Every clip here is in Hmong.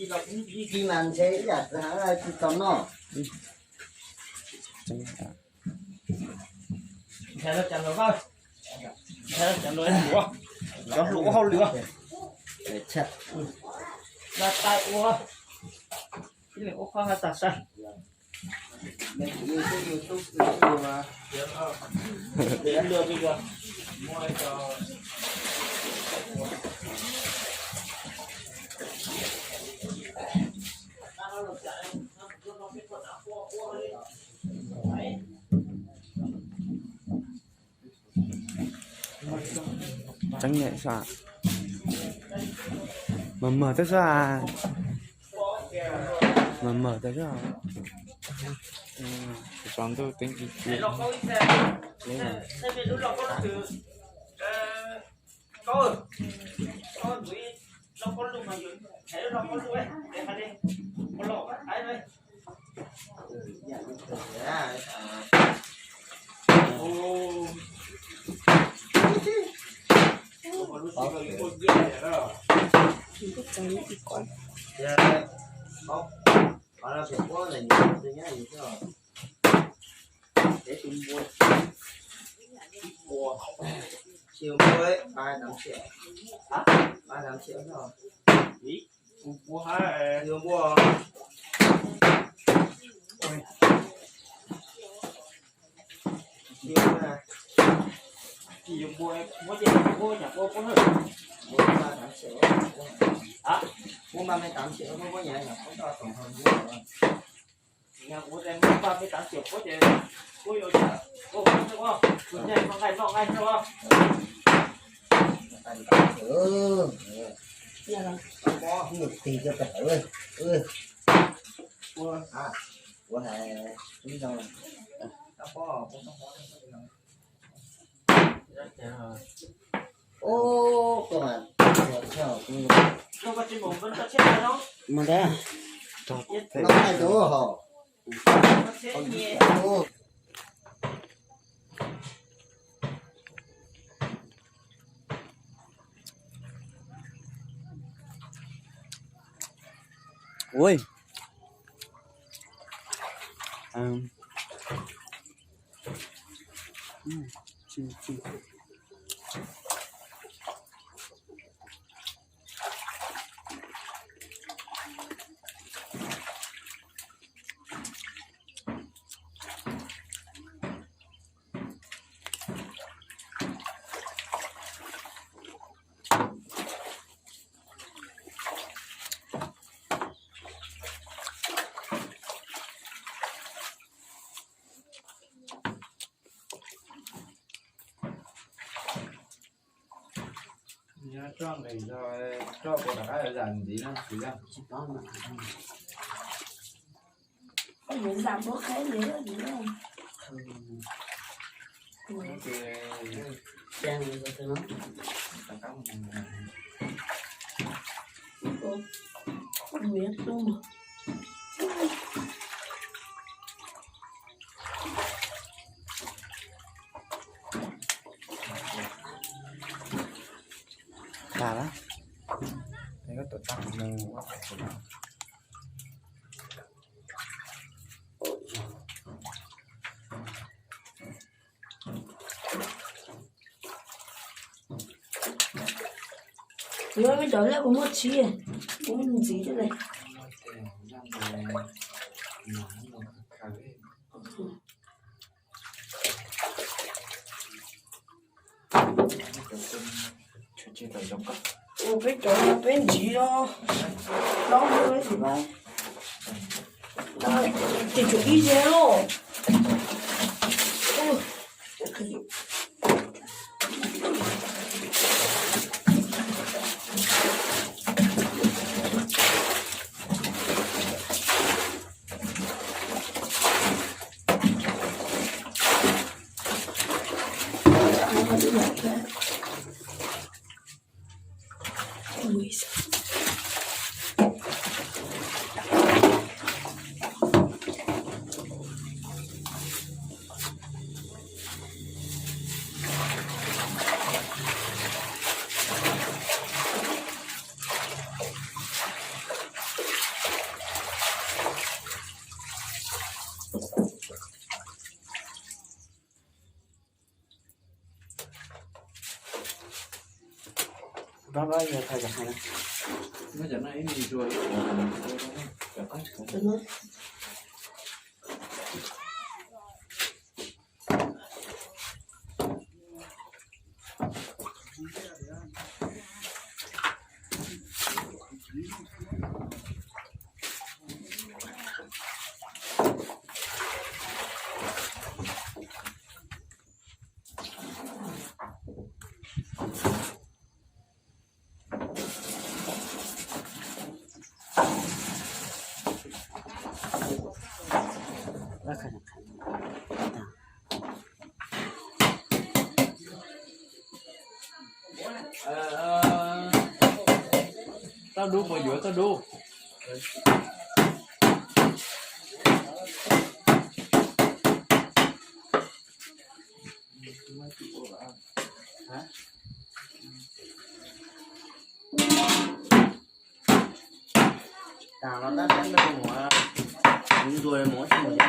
Ib kis mas ntshe ib yam txwv heev tsis tau noj. Cov hluas ua hauj lwm, ua tais ua, ib leeg ua qhov has tas sai. Tseeb niam xwb, mos mos tau xwb, mos mos tau xwb. Tsaus ntuj teeb ci ci. Xiu npua, ba tám triệu. Hả? Ba tám triệu thôi. Ui, npua hả? Xiu npua. Xiu npua. Xiu npua, muab ces npua, npua, npua hả? Npua ba tám triệu. Hả? Npua ba mươi tám triệu, npua, npua nhà nhỏ, không cho tổng hợp npua. Nhà của em mua ba mươi tám triệu có thể, có vô chợ. Ô, không, không, không. Của nhà con ngày, con ngày, không. Ừ. Một tỷ cho cả ơi. Ừ. Ủa, à, ủa, hè, chúng ta là, nó có, có, có, có, Ô, các bạn, theo, theo, Manda. Nó hay đó hả? Ô. Ui. À. Nyob roj nqis rau, roj puas rov qab zam ntxiv no tsis yog? Tsis tau mas. Ej, yuav zam npaum qhov li no. Ces, ces no. Rov qab mus. Ua nws tu mas. Tag lawm. Tag lawm. Yuav peb cov lej kuv muaj tsib, kuv ntxiv coj li. Ua peb cov peb ntxiv os, plaub hau peb tsis paub. Ces tshuav ib ze los. Toj dub puas yuav toj dub? Tas los tab tab mus, mus ntuas mus ib mus.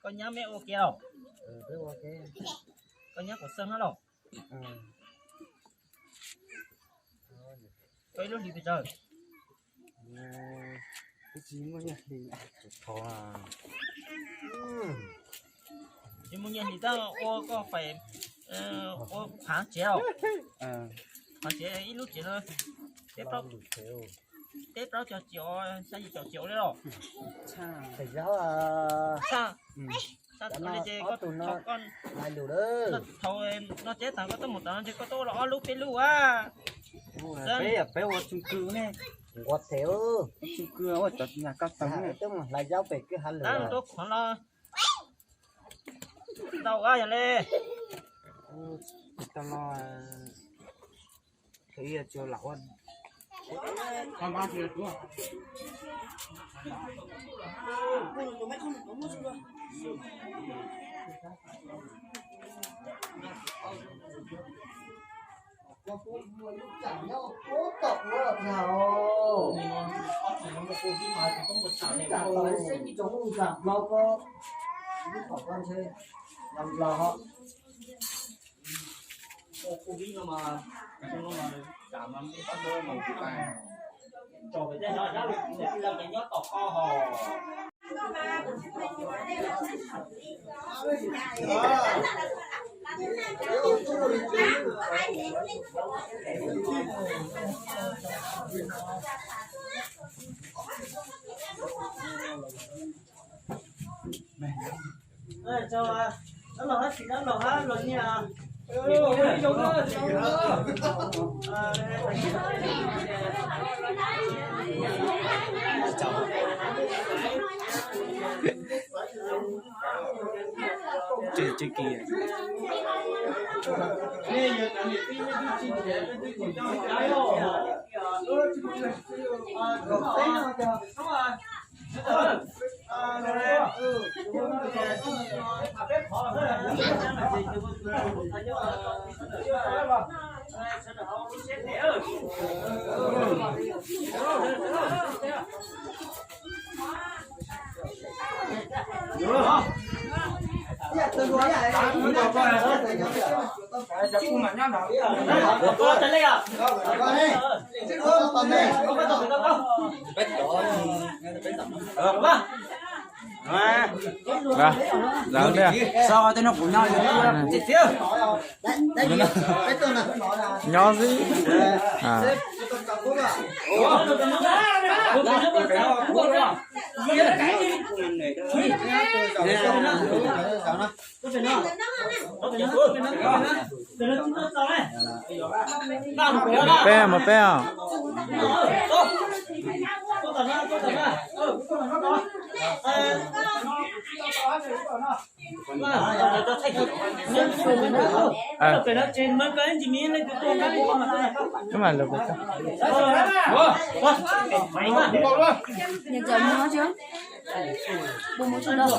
Koj nyab me ua ke los? Koj nyab kuv xeeb na los? Koj ib lub hlis pes tsawg? Twb tsis muaj nyiaj hlis. Tsis muaj nyiaj hlis tab ua koj fais ua phav tsev os. Hos tsev ib lub tsev no, peb plaub caug triệu, xya yim caum triệu li los. Thầy giáo à, sao sao cov no ces ob tug no con hais lus lawm. Thaum no tsev tag koj tuaj mus tom no ces koj tuaj ua los ob lub peb lub a. Peb peb ua chung cư ne. Nquag them, chung cư ua cov nyuag kab toog ne. Tuaj mus hlais zaub pem kwj ha lwm. Tuaj qhov no ntau yog li. Tsis tau los tsis lam ua. Lawv tias so tej no kuv nyob, nyob xwb. Peb, mus peb os. Nws cov muab thiab. Bua muab tsum rau.